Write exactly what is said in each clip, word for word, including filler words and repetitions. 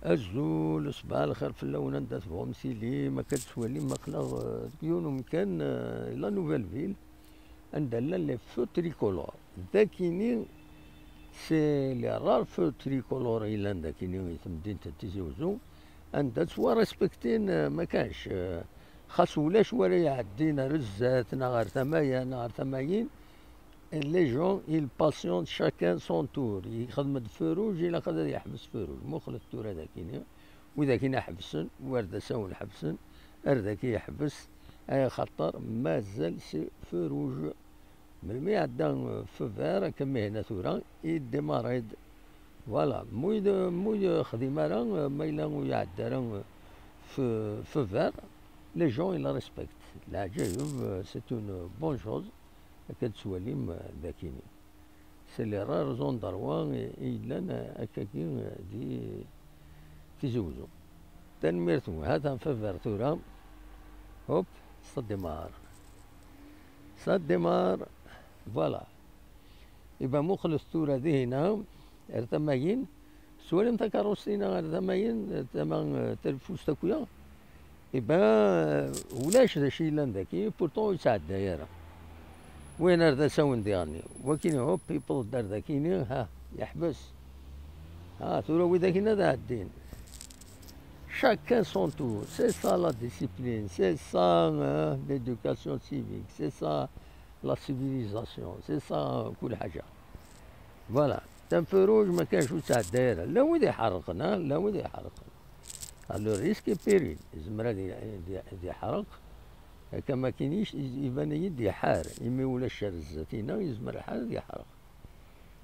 Azul, ṣbaḥ lxir fell-awen, anda tebɣum tilim, akka tettwalim, aql-aɣ, eh, deg yiwen umkan, eh, la Nouvelle Ville, anda llan les feux tricolores. Dakini, c'est les rares feux tricolores yellan dakini i temdint n Tizi Uzzu, anda ttwarespektin, eh, ma kanx, eh, xas ulac wara iɛeddin ar zdat, neɣ ar tama-ya, neɣ ar tama-yin, les gens, ils patientent chacun son tour. Yexdem-d feu rouge, ilaq ad yeḥbes feu rouge. Muqlet tura dakini. Widak i ḥebsen, war d asawen ḥebsen, ar daki yeḥbes, ay axaṭer mazal c'est feu rouge. Melmi iɛedda, euh, feu vert, akka mihna tura, yeddimaṛ-id. Voilà, mu y-, mu yexdim ara, euh, ma yella ur iɛedda ara, euh, feu, feu vert, les gens, ils respectent. Leɛǧayeb, euh, c'est une bonne chose. Akka d-tettwalim, euh, dakini. C'est les rares endroits i, i yellan, euh, akkagi, euh, di Tizi Uzzu. Tanemmirt-nwen. Hatan feu vert tura. Hop, ça démarre. Ça démarre. Voilà. Iban muqlet tura dihina, ar tama-yin. Tettwalim takeṛṛust-ina ar tama-yin, tama, eh, talfust akya? Iban, eh, ulac d acu yellan daki, pourtant ur yettɛedday ara. Win ar d asawen diɣenni. Wakini, hop, yewweḍ-d ar dakini, ha, yeḥbes. Ha, tura widak-in ad ɛeddin. Chacun son tour. C'est ça la discipline. C'est ça, hein, l'éducation civique. C'est ça la civilisation. C'est ça, kul ḥaǧa. Voilà. Tan feu rouge ma kanx ur yettɛedday ara. Llan wid iḥerqen, ha? Llan wid iḥerqen. Ah, le risque est péril. Yezmer ad i-, ad i-, ad iḥreq. Akka makin ic-, iban-iyi-d iḥar. Imi ulac ar zdat-ina, yezmer lḥal ad iḥreq.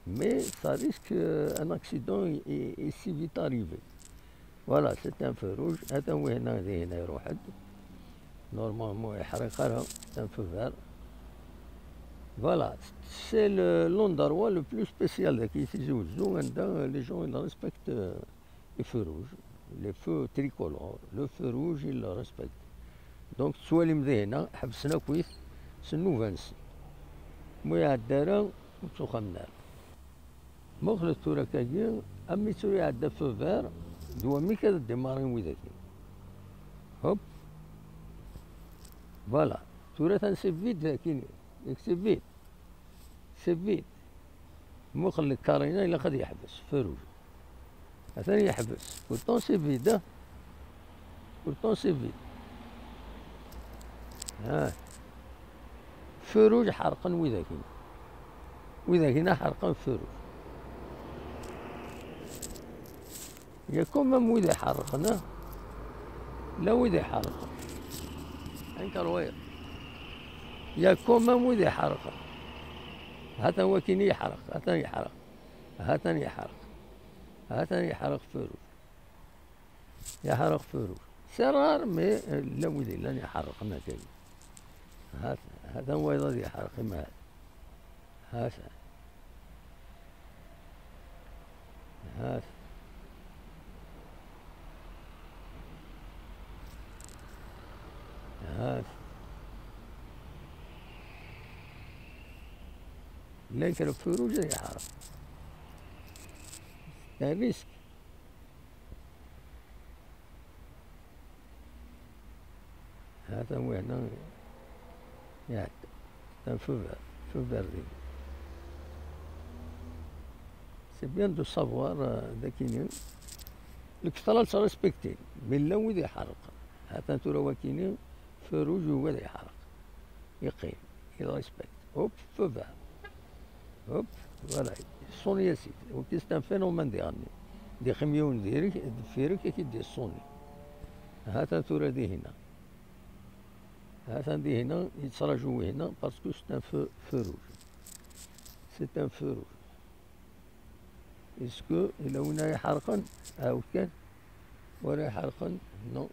Mais ça risque, euh, un accident est, est, est si vite arrivé. Voilà, c'est un feu rouge. Atan wihna dihina iruḥ-d. Normalement, yeḥriq ara, c'est un feu vert. Voilà, c'est le, l'endroit le plus spécial daki Tizi Uzzu, anda les gens, ils respectent, euh, les feux rouges, les feux tricolores, le feu rouge, ils le respectent. Donc, tettwalim dihina, ḥebsen akkit, s nnuba-nsen. Ma iɛedda ara, ur ttuxamen ara. Muqlet tura akkagi, am mi tura iɛedda feu vert, d wamek ad ddimaren widak. Hop. Voilà. Tura atan c'est vide daki. C'est vide. C'est vide. Muqel lkar-ina, ilaq ad yeḥbes, feu rouge. Atan yeḥbes. Pourtant c'est vide, hein. Pourtant c'est vide. Ah. Feu rouge ḥerqen widak-ina. Widak-ina ḥerqen feu rouge. Il y a quand même wid iḥerqen, ah. Llan wid iḥerqen. Anka rwayeḍ. Il y a quand même wid iḥerqen. Hatan wakini yeḥreq, hatan yeḥreq. Hatan yeḥreq. Hatan yeḥreq feu rouge. Yeḥreq feu rouge. C'est rare, mais, euh, llan wid yellan iḥerqen akka. Hatan, hatan wayeḍ ad yeḥreq imahal. Hatan. Hatan. Hatan. Llan kra n feu rouge ad yeḥreq. C'est un risque. Hatan wihna iɛedda. Hatan feu vert, feu vert din. C'est bien de savoir, euh, dakini. Lketṛa ttrespektin, mi llan wid iḥerqen. Hatan tura wakini, feu rouge yugi ad yeḥreq. Yeqqim, il respecte. Hop, feu vert. Hop, voilà. Ṣuni-as-id. Waki c'est un phénomène diɣenni. Dixem yiwen diri-k, deffir-k, ad k-id-iṣuni. Hatan tura dihina. Hatan dihina, yettraǧu wihina, parce que c'est un feu, feu rouge. C'est un feu rouge. Est-ce que yella win ara iḥerqen? Awkan. Wara iḥerqen? Non.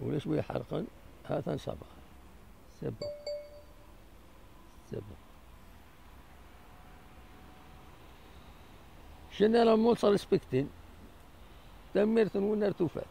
Ulac wi iḥerqen? Hatan ça va. C'est bon. C'est bon. Généralement ttrespektin. Tanemmirt-nwen ar tufat.